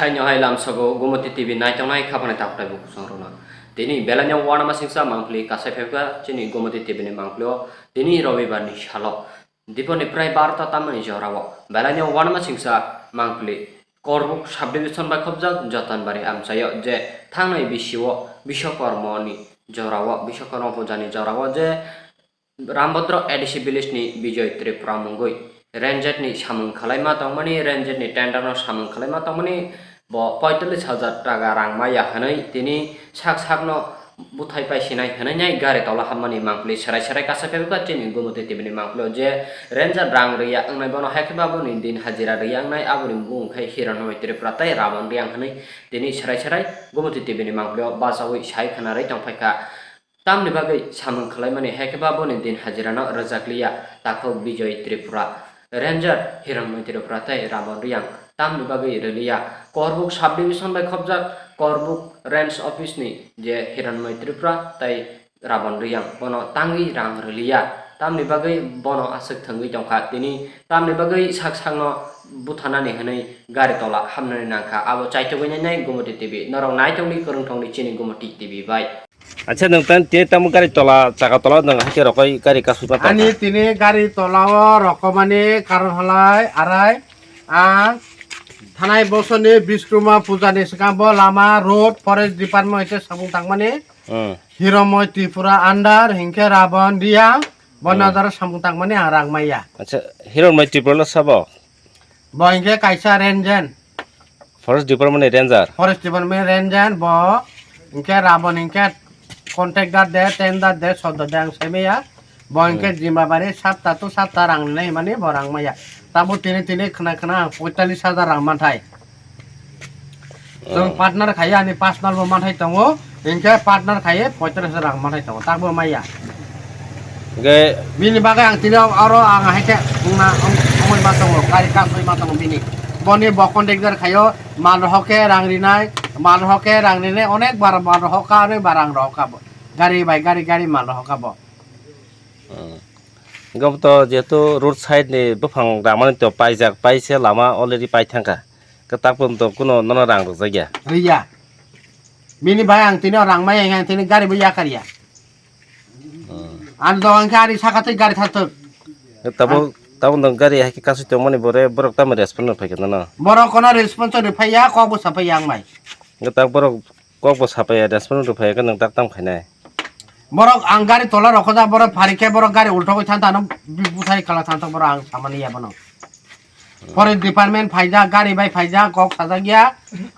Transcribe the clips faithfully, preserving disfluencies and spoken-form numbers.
Haino hai lamsogo Gomoti T V naitongnai khapani takhwtai bukhuk chwng rwno. Tini belai no uanama singsa mangpili kasai phaikha chini Gomoti T V ni mangpili o tini robibar ni salo. Dipor ni prai barota tamani jora o belai no uanama singsa mangpili Korbuk subdivision bai khopjak Jotonbari amchai o je thangnai bisi o Biswakarma ni jora o Biswakarma puja ni jora o je Rambodro A D C village ni Bijoy Tripura mungwi Ranjit ni samung khwlaima tongmani, Ranjit ni tender no samung khwlaima tongmani, bo poitallis hajar taka rang maya hwnwi tini sak sak no buthai paisinai hwnwi nai gari tola hammani mangpili serai serai kasa khe bwkha chini Gomoti T V ni mangpili o je Ranjit rang rwya wngnai bono hai khe ba boni din hajira rwya wngnai aboni mung khe Hiranmoy Tripura tei Rabon Riyang hwnwi tini serai serai Gomoti T V ni mangpili o bachaui sai khwnarwi tongphaikha. Tamni bagwi samung khwlaimani hai khe ba boni din hajirano rwjakliya takhuk Bijoy Tripura, Ranger Hiranmoy Tripura tei Rabon Riyang tamni bagwi rwliya. Korbuk subdivision bai khopjak Korbuk Range Office ni je Hiranmoy Tripura tei Rabon Riyang bono tangwi rang rwliya. Tamni bagwi bono aswk thwngwi tongkha tini tamni bagwi sak sakno buthanani hwnwi gari tola hamnani nangkha. Abo chaitugwi nainai Gomoti T V. Norok naitongdi kwrwng thongdi chini Gomoti T V bai. Acha, nwng tan tini tamo gari tola, chaka tola nwng hai khe rokoi gari kasui ma tongkha? Ani tini gari tola o rokomani karon halai arai ang thanai bosoni Biskruma puja ni swkang bo lama road forest department hoite samung tangmani Hmm. Hiranmoy Tripura under hinkhe Rabon Riyang bo Hmm. nadar samung tangmani ang rang maya. Acha, Hiranmoy Tripura no sabo? Bo hinkhe kaisa ranger. Forest Department ni ranger. Forest Department ranger bo hinkhe Rabon hinkhe contractor de, tender de, soddo de ang sai maya. Bo hinkhe Hmm. Jima bari satta to satta rang nai mani bo rang maya. Tamo tini tini khna khna ang poitallis hajar rang manthai. Chwng Hmm. partner khaiya ani personal bo manthai tongo. Hinkhe partner khaiye poitallis rang manai tongo, takbo maya. Hinkhe bini bagwi ang tini aro ang hai khe wngna wng-, wngwi ma tongo, gari kasui ma tongo bini. Boni bo contractor khaio, mal rohok khe rang rinai, mal rohok khe rang rinai, onek bar mal rohok ka, onek bar rang rohok ka bo. Gari bai gari, gari mal rohok ka bo. Hmm. Hinkhe omo to jehetu road side ni buphang ramani to paijak, paise lama already pai thangkha. Kwtak bo to kuno nono rang rwjak ya. Riya. Bini bai ang tini rang maya, ang tini gari bo yakar ya. Hmm. Ang dogan khe ari saka twi gari thangthok. Tabo, tabo nwng gari hai khe kasui tongmani bore borok tamo response rw phaikha nono? Borok kono response rw phaiya, kok bo sa phaiya ang bai. Hinkhe tak borok kok bo sa phaiya, response rw phaiya khe nwng tak tam khainai? Borok ang gari tola rokho ja, borok phari khe borok gari ultogwi thang thang, ano buthai kala thang thang borok ang samani ya bono. Forest department phaijak, gari bai phaijak, kok sajak ya.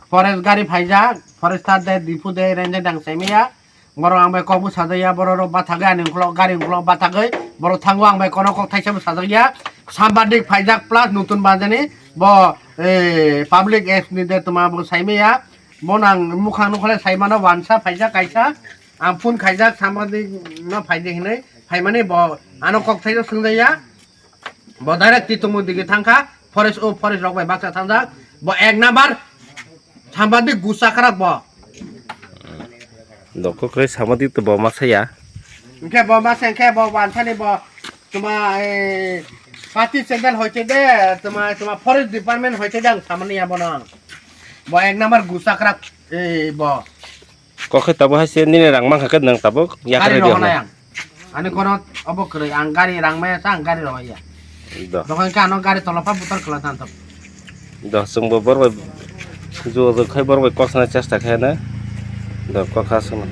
Forest gari phaijak, forester de, dipu de, ranger dang saimaya. Borok ang bai kok bo sajak ya, borok rok bathagwi ani ukhulok, gari ukhulok bathagwi borok thango, ang bai kono kok thaisa bo sajak ya. Sambadik phaijak plus nutun bajani bo, eh, public apps ni de tuma bo saimaya. Bo nang mukhang nukhle saimano wansa phaijak kaisa. Ang phone khaijak sambadik no phaidi hinwi phaimani bo ano kok thaisa swngjak ya. Bo direct Titumuk digi thangkha, forest o forest rok bai baksa thangjak. Bo ek number sambadik gusa khrak bo. Dokho khe sambadik to bo masa ya. Hinkhe bo masa hinkhe bo wansani bo tuma, eh, party channel hoite de, tuma, tuma forest department hoite de ang samani ya bono ang. Bo ek number gusa khrak, eh, bo. Kok khe tabuk hai se nini rang mankha khe nwng tabuk yakar Gari rw rw hwnai ang. Ani kono obo kwrwi, ang gari rang maya sa, ang gari rw ya. Do. Dokhon khe ano gari tola pha butar khwla thantok. Do, chwngbo borok bai jogajog khai borok bai kok sana chesta khe na. Do, kok ha sano.